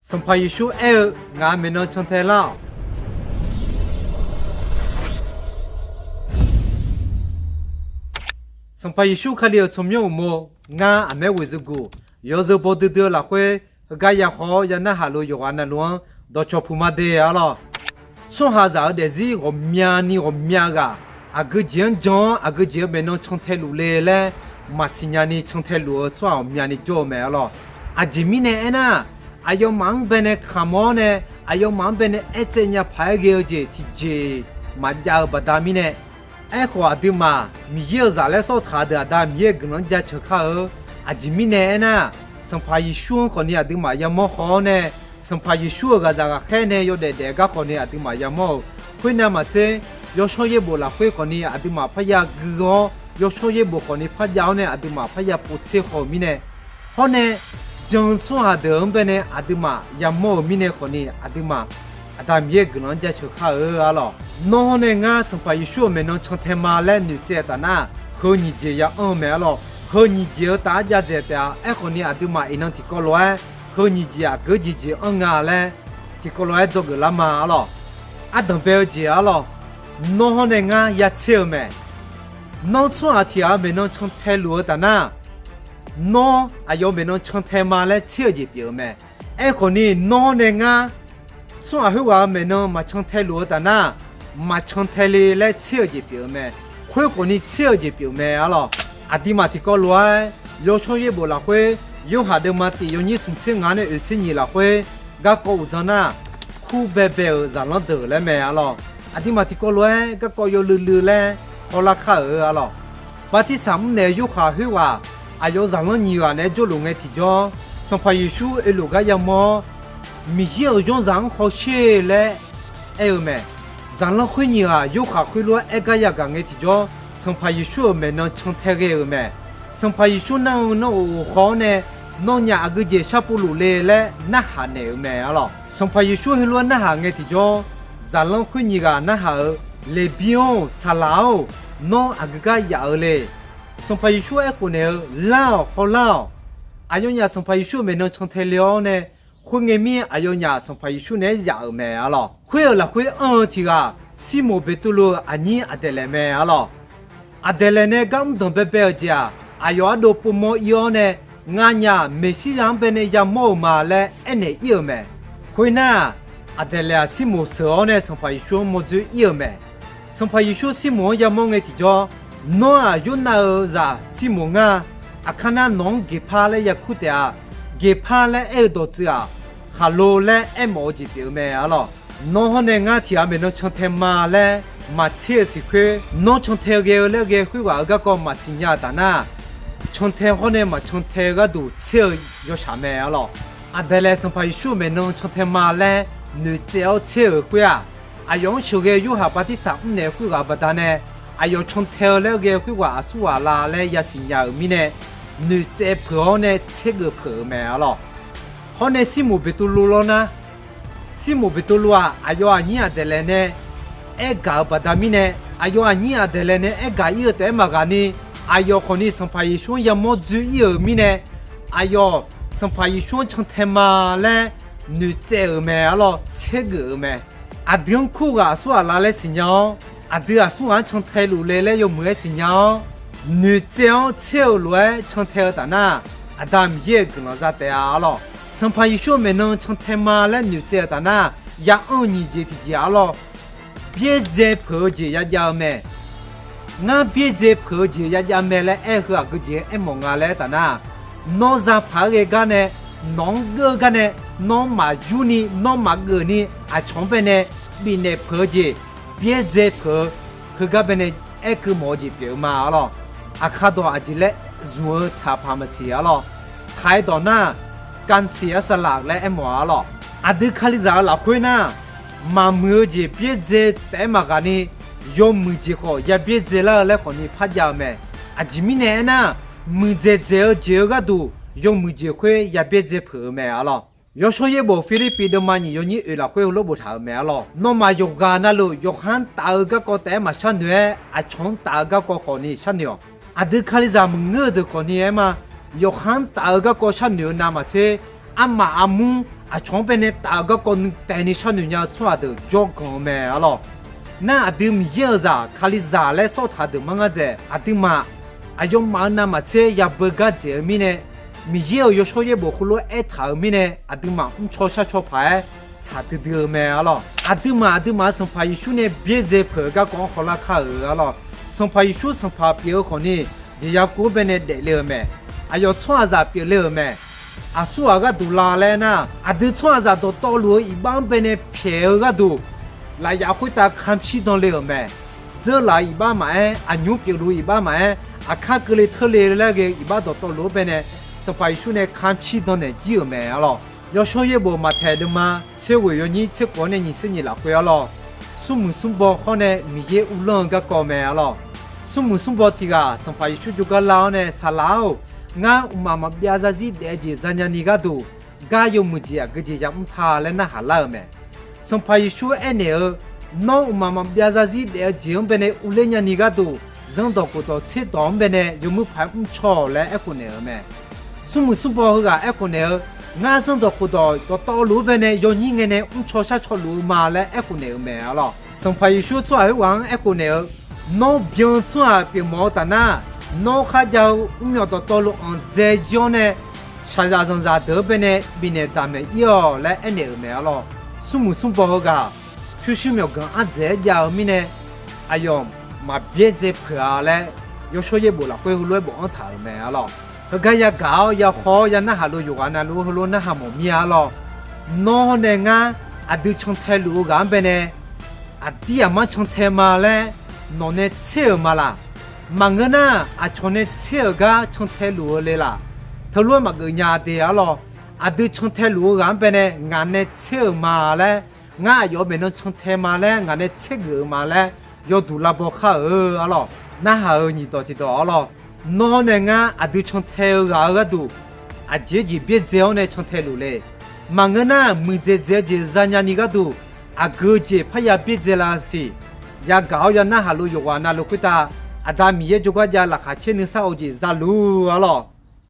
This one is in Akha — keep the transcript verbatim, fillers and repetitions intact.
Sanqpaq Yeqsur aer-eu, Ngaq maeqnan cantae lar-awq. Sanqpaq Yeqsur Kali-euq tsawrmyanr uqmov, ngar aqmaer ghoeqzeu guq, yawzeu baw duidui-eu lafkhoer, heugar ya haw-awr ya narhaq lof yawqghaq navluf-anr dawqcawq puq ma de arlawr. Tsawrhaqzaq-euq daefzir ghawqmyani ghawqmya ghaq, aqgeu jeq-anr jan-awr aqgeu jeq-eu maeqnan cantae luf le laer maqsiq nyani cantae luf-eu tsawrhaq ghawqmyani jawr-eu mae arlawr. Aqjeq mirnae aernar, aqyawfmaf-anr baenae kamq-awr nae, aqyawfmaf-anr baenae aertsaev nya paq-aer ghae-eu jeq tiqjeq maqjav-eu baqda mirnae, aerkhawf aqduimaf Miqyaer-euq zaq laer sawr taq-eu deuq Aqda Miqyaer-euq guiqlanq-anr jaceuq kar-eu. Aqjeq mirnae aernar, Sanqpaq Yeqsur-anr khawfni aqduimaf yamawr haw-awr nae, Sanqpaq Yeqsur-euq ghaqzaq ghaqkhaer nae yawdaef daef gar khawfni aqduimaf yamawr-euq. Khoernav maqtser, yawshawr yaerbof lafkhoer khawfni aqduimaf parya gui-awr, yawshawr yaerbof khawfni parjav-awr nae aqduimaf parya povtser haw-euq mirnae, hawr nae jan-eu tsawrhaq deuq-anr baenae aqduimaf yamawr-euq mirnae khawfni aqduimaf Aqda Miqyaer-euq guiqlanq-anr jaceuq kar-eu arlawr. Nawr hawr nae ngar Sanqpaq Yeqsur-euq maeqnan cantae ma laer noeqtsaev-eu taf nar, heu nyiq jeq ya anr-eu mae arlawr. Heu nyiq jeq-eu taf-aer jav dzaeq taef-a. Aerkhawfni aqduimaf iqnan tiqkawv lof-aer heu nyiq jeq aqgeu jeq jeq anr nga laer tiqkawv lof-aer dzawgeuf lar ma arlawr. Ardanq bae-eu jeq arlawr. Nawr hawr nae ngar ya tser-eu mae. Nawr tsawrhaq tiq ghaq-euq maeqnan cantae luf-eu taf nar, nawr aqyawf maeqnan cantae ma laer tser-eu jeq pyeuf-eu mae. Aerkhawfni nawr hawr nae ngar tsawrhaq khoerghaq-euq maeqnan maqcan tae luf-eu taf nar, maqcan tae le laer tser-eu jeq pyeuf-eu mae. Khoerkhawfni tser-eu jeq pyeuf mae arlawr. Aqduimaf tiqkawv lof-aer, yawshawr yaerbof lafkhoer, Yorhaq deuvma tif yawnyir smq tser ngaq nae oeq tser nyiq lafkhoer, garkawv uqdzan nar, kur baebae-euq zaqlanr deuq laer mae arlawr. Aqduimaf tiqkawv lof-aer garkawv yawluiv luiv laer hawlar kar-euq arlawr. Bartirsaq mrnaeq-eu Yorhaq khoerghaq, aqyawf zaqlanr nyiq ghaq naeq-aer jawrluf ngae tiqjawr, Sanqpaq Yeqsur oeluf gar yamawr-awr, Miqyaer-euq zanrzaq-anr hawsher laer aer-eu mae. Zaqlanr khoer nyiq ghaq Yorhaq khoerlof-aer aer gar yagaq ngae tiqjawr, Sanqpaq Yeqsur-euq maeqnan cantae ghae-euq mae. Sanqpaq Yeqsur nar-eu nawr ghof haw-awr nae, nawnyaf aqgeujeq sharpov luf le laer narhaq naeq-euq mae arlawr. Sanqpaq Yeqsur heulof-aer narhaq ngae tiqjawr, zaqlanr khoer nyiq ghaq narhaq-euq, Leqbir-or, Saqlaq-or, nawr aqgeu gar yaf-eu le. Sanqpaq Yeqsur aerkhof naeq-eu, Lar-awq, hawlar-awq. Aqyawfnyaf Sanqpaq Yeqsur-euq maeqnan cantae le-awr nae, khoerngae mir aqyawfnyaf Sanqpaq Yeqsur naeq-aer yaf-euq mae arlawr. Khoer-euq lafkhoer anr-eu tiq ghaq, Sirmoq Beqtuvluv-euq aqnyir Aqdaeqlaeq mae arlawr. Aqdaeqlaeq nae gar mr danq baebae-euq jeq-aq, aqyawf ardov povmawr ir-awr nae, Nganyaf Meqsirya-anr baenae yamawr-euq ma laer aernaeq ir-euq mae. Khoernar, Aqdaeqlaeq-aq Sirmoq sheuq-awr nae Sanqpaq Yeqsur-anr mawrdzoer ir-euq mae. Sanqpaq Yeqsur Sirmoq-anr yamawr ngae tiqjawr, Nawr-aq Yornav-euq zaq Sirmoq ngar. Aqkar nar nawq-anr Geqpar laer yakur taef-a. Geqpar laer aer-eu dawqtsuif-aq, khaqlo laer aermawf-eu jeq pyeuf-eu mae arlawr. Nawr hawr nae ngar tiq ghaq maeqnan cantae ma laer maqtser-eu siq khoer, nawr cantae ghae-eu laer ghae khoerghaq-euq garkawv maqsiq nya-euq taf nar, cantae hawr nae maqcan tae-eu gharduq tser-eu yawshaq mae arlawr. Aqdaeqlaeq Sanqpaq Yeqsur-euq maeqnan cantae ma laer noeqtsaev-awr tser-euq khoer-aq, aqyawf-anr sheuqghae Yorhaq Bartirsaq mrnaeq-eu khoerghaq baqdanae, aqyawf cantae-eu laer ghae khoerghaq aqsur ghaq la laer yasiq nya-euq mirnae, noeqtsaev peuq-awr nae tsergeuf peuq-euq mae arlawr. Hawr nae Sirmoq Beqtuvluv lawr nar, Sirmoq Beqtuvluv-aq aqyawf aqnyir Aqdaeqlaeq nae aergaq-euq baqda mirnae, aqyawf aqnyir Aqdaeqlaeq nae aergaq ir-eu taef-aer maqghaq ni, aqyawf khawfni Sanqpaq Yeqsur-anr yamawr dzoer ir-euq mirnae, aqyawf Sanqpaq Yeqsur-anr cantae ma laer noeqtsaev-euq mae arlawr, tsergeuf-euq mae. Aqdui-anr kurghaq aqsur ghaq la laer siqnya-awr, aqdui aqsur ghaq-anr cantae luf le laer yawmuiq-aer siqnya-awr, noeqtsaev-awr tser-euq lof-aer cantae-eu taf nar, Aqda Miqyaer-euq guiqlanq za taef-a arlawr. Sanqpaq Yeqsur-euq maeqnan cantae ma laer noeqtsaev-eu taf nar, ya anr-eu nyiq jeq tiqjeq arlawr. Byaerdzae peuq-eu jeq yajav-eu mae. Ngar byaerdzae peuq-eu jeq yajav mae laer aer-eu heu aqgeu jeq-anr aermawf nga laer aer taf nar, nawr za paq-aer ghae gar nae, nawq-anr geur-eu gar nae, nawr maqyur ni, nawr maqgeuf ni, aqcawq-anr baenae bifnaeq peuq-eu jeq, byaerdzae peuq-eu, heugar baenae aerkeuv mawf-eu jeq pyeuf-eu ma arlawr. Aqkar dawq aqjeq laer zmq-eu tsaq paq maqsiq arlawr. Taq-aer dawq nar, kansiq arsaq laf laer aermawf-a arlawr. Aqdui Kalizaq-euq lafkhoer nar, maqmuiq-eu jeq byaerdzae taef-aer maqghaq ni, yawmuiq jeq khawf ya byaerdzae lar-eu laer khawfni par jav-eu mae. Aqjeq mirnae aernar, muiqdzaeq dzaeq-eu jeq-eu gharduq yawmuiq jeq khoer ya byaerdzae peuq-eu mae arlawr. Yawshawr yaerbof Pirlirpiv deuvma nyiq yawnyir oeq lafkhoer heulof boftaq-euq mae arlawr. Nawmaf yawqghaq navluf yawqha-anr taf-eu garkawv taef-aer maqshar noeq-aer, aqcawq-anr taf-eu garkawv khawfni sharnoeq-awq. Aqdui Kalizaq maqngeur-eu deuq khawfni aer ma. Yawqha-anr taf-eu garkawv sharnoeq-eu navmaqtser, armaf armur aqcawq-anr baenae taf-eu garkawv nuitaeq ni sharnoeq nya-eu tsawrhaq deuq jawrganq-eu mae arlawr. Nar aqdui Miqyaer-euq zaq Kalizaq laer sawr taq-eu deuq mar ngar dzaeq, aqduimaf aqyawfmaf-euq navmaqtser yabeu gar dzaeq-eu mirnae, Miqyaer-euq yawshawr yaerbof heulof-aer aertaq-euq mirnae, aqduimaf mrcaw sharcaw paq-aer tsaq duidui-eu mae arlawr. Aqduimaf aqduimaf-euq Sanqpaq Yeqsur nae byaerdzae peuq-eu garkawv-anr hawlar kar-euq arlawr. Sanqpaq Yeqsur Sanqpaq pyeuf-eu khawfni, jeqya kuv-anr baenae daefle-euq mae. Aqyawf tsawrhaqzaq pyeufle-euq mae. Aqsurghaq gharduq la laer nar, aqdui tsawrhaqzaq dawqtawvluf-eu iqbax-anr baenae pyaeq-eu gharduq, lafyaf khoertav kamq shirdan le-euq mae. Dzeurlaf-eu iqbax maqaer, aqnymr pyeufluf-eu iqbax maqaer, aqkar keuvle teurle laer ghae-eu iqbax dawqtawvluf-anr baenae, Sanqpaq Yeqsur nae kamq shirdan naeq jir-euq mae arlawr. Yawshawr yaerbof Maqtaeq deuvma tser ghoeq yawnyir tser khof-awr nae nyiq tser nyiq lafkhoer arlawr. Smrmuiq smrbaw hawr nae Miqyaer uvlanr-eu garkawv mae arlawr. Smrmuiq smrbaw tiq ghaq Sanqpaq Yeqsur jawrgar lar-awr nae, Saqlaq-or, ngar mqmaq maqbyav zarzir daef-eu jeq zanya ni gharduq, gar yawmuiq jeq aqgeu jeq yamr ta laer narhaq lar-euq mae. Sanqpaq Yeqsur aernaeq-eu, Nawr mqmaq maqbyav zarzir daef-eu jeq-anr baenae uvler nyani gharduq, zanrdawq khofdawq tserdawq-anr baenae yawmuiq paq-aer mrcaw-awq laer aerkhof naeq-euq mae. Smrmuiq smrbaw heughaq aerkhof naeq-eu, Ngar zanrdawq khofdawq dawqtawvluf-anr baenae yawnyir ngae nae mrcaw sharcaw luf-eu ma laer aerkhof naeq-euq mae arlawr. Sanqpaq Yeqsur tsawrhaq khoerghaq-anr aerkhof naeq-eu, Nawr byan-eu tsawrhaq pyeufmawf-eu taf nar, nawr kharjav-eu mrmyawf dawqtawvluf anqdzae jir-awr nae, shaqzaq zanqzaq deuq-anr baenae bifnaeq daqmaeq ir-awq laer aernaeq-euq mae arlawr. Smrmuiq smrbaw heughaq pyurshuir myawqganq ardzaeq-aer jav-eu mirnae, aqyawf maqbyaerdzae peuq-a laer yawshawr yaerbof lafkhoer heulof-aer bofanr taq-euq mae arlawr. Heugar yagaq-awr yakhaw-awr ya narhaq lof yawqghaq navluf-eu heulof narhaq mawf mir-a arlawr. Nawr nae ngar aqdui cantae luf-eu ghaq-anr baenae aqdir aqmar cantae ma laer nawq nae tser-euq ma laq? Maqngeur nar, aqcawq nae tser-euq gar cantae luf-eu le laq? Teulof-aer maqgeuf nya de arlawr. Aqdui cantae luf-eu ghaq-anr baenae ngaq nae tser-euq ma laer, ngar aqyawf maeqnan cantae ma laer ngaq nae tsergeuf-euq ma laer yawduq lavbaw khar-euq arlawr. Narhaq-euq nyiq dawq tiq dawq arlawr. Nawr nae ngar aqdui cantae-eu ghaq-eu gharduq, aqjeq jeq byaerdzae-awr nae cantae luf le? Maqngeur nar, muiqdzaeq dzaeq-eu jeq zanya ni gharduq, aqgeu jeq parya byaerdzae laf siq. Yagaq-awr ya narhaq lof yawqghaq navluf khoertav, Aqda Miqyaer jawrgar jav laqkhaq caer nuisar of jeq zaluf arlawr.